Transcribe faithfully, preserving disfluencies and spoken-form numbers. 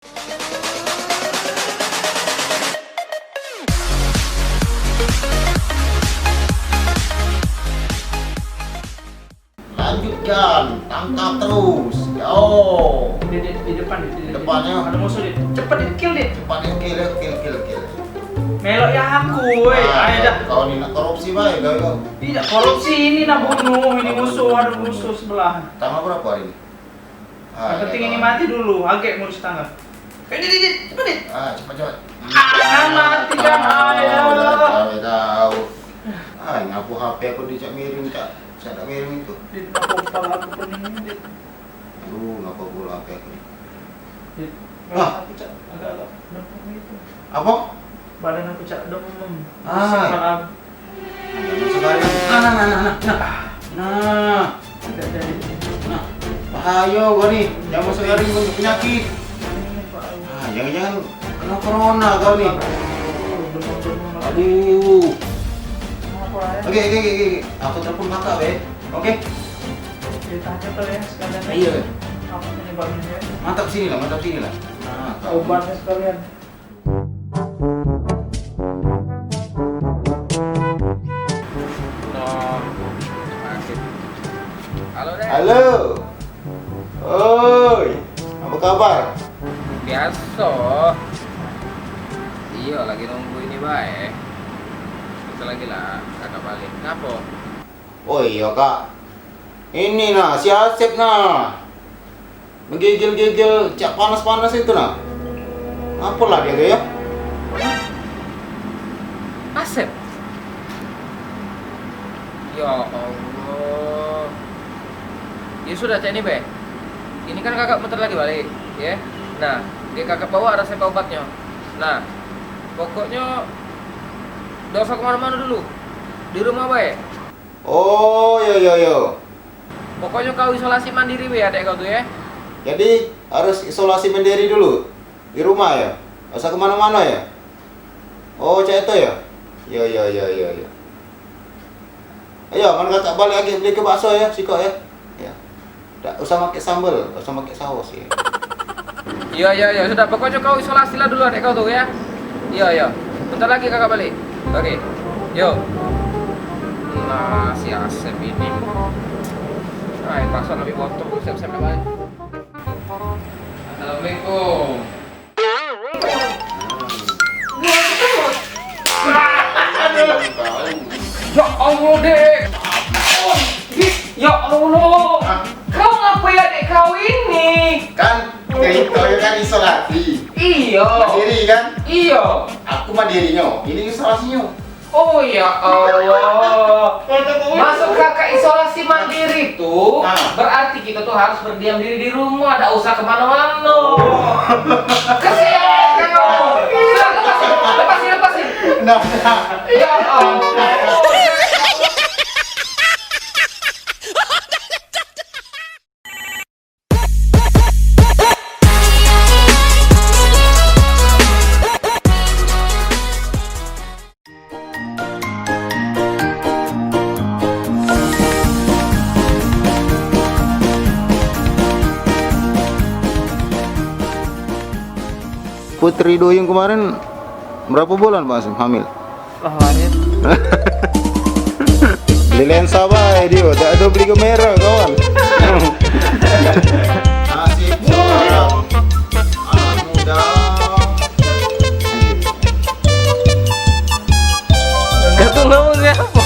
Lanjutkan, tangkap terus. Yo. Di, di, di depan, di, di, di Depannyo. Ado musuh, Dit. Cepet, Dit, kill, Dit. Cepat, Dit, kill, kill, kill, kill. Melok ya aku, woi. Ah, ayo dah. Kau ni nak korupsi bae, kau, kau. Tidak korupsi, ini nak bunuh, ini musuh, ado musuh sebelah. Tambah berapa hari ini? Ah, yang penting ini mati dulu, agek ngurus tetangga. Eh, Dit, Dit, Dit, cepet, Dit. Ah, cepat, cepat. Ah, mati dah, ah, ya Allah. Tahu, tahu. Ah, nyapu H P aku dijak miring, cak, cak dak miring itu. Dit, kenapa kepala aku pening ini, Dit? Aduh, ngapa pula H P aku ni? Dit, ah, aku cak agak-agak demam gitu. Apa? Badan aku cak demam. Ah. Pusing kepala aku. Nah, nah, nah, nah, nah, nah. Nah. Nah. Bahayo kau ni. Zaman sekarang banyak penyakit. Ah, jangan-jangan kena corona kau ni. Aduh. Oke, oke, oke, oke. Aku telepon kakak, be. Oke. Ceritanya kali ya sekalian. Iya. Apa penyebabnya? Mantap sini lah, mantap sini lah. Nah, kau. Obatnya sekalian. Halo, Dek. Halo. Oi, apa kabar? Biaso. Iyo, lagi nunggu ini bae. Bentar lagi lah, kakak balik. Ngapo? Oh iyo, Kak. Ini nah, si Asep nah. Menggigil-gigil cak panas-panas itu nah. Apalah dia tu ya? Asep. Ya Allah. Ya sudah, cak ini be. Ini kan kakak bentar lagi balik, ya. Nah, di kakak bawa resep obatnya. Nah, pokoknya dak usah kemana-mana dulu. Di rumah bae. Oh, yo, yo, yo. Pokoknyo kau isolasi mandiri be adek kau tu, ye. Jadi, harus isolasi mandiri dulu? Di rumah, ya? Dak usah kemano-mano, ya? Oh, cak itu, ya? Yo, yo, yo, yo, yo. Ayo, men kacak balik lagi beli ke bakso, ya, sikok, ya. Ya. Dak usah make sambel, dak usah make saos, ya. Iyo, iyo, iyo, sudah, pokoknyo kau isolasi lah dulu adek kau tu, ya. Iyo, iyo. Bentar lagi kakak balik. Oke. Yo. Nah, si Asep ini. Ai, pasal lebih motor, siap-siap balik. Assalamualaikum. Ya Allah, Dek. Ya Allah. Hah? Kau ngapai adek kau ini? Kan, kau kan isolasi. Iyo. Mandiri kan? Iyo. Aku mandirinyo, ini isolasinyo. Oh ya Allah. Masuk kakak isolasi mandiri tuh, ah, berarti kita tuh harus berdiam diri di rumah, dak usah kemana-mana. Kesian kau. Sudah, lepasin, lepasin, lepasin. Nah, nah. Ya Allah. Putri Duyung kemarin berapa bulan, Pak Hasim, hamil? Lah, lahir. Beli lensa bae dio, dak ado beli kamera, kawan. Nasib seorang anak muda. Kau tu nama siapa?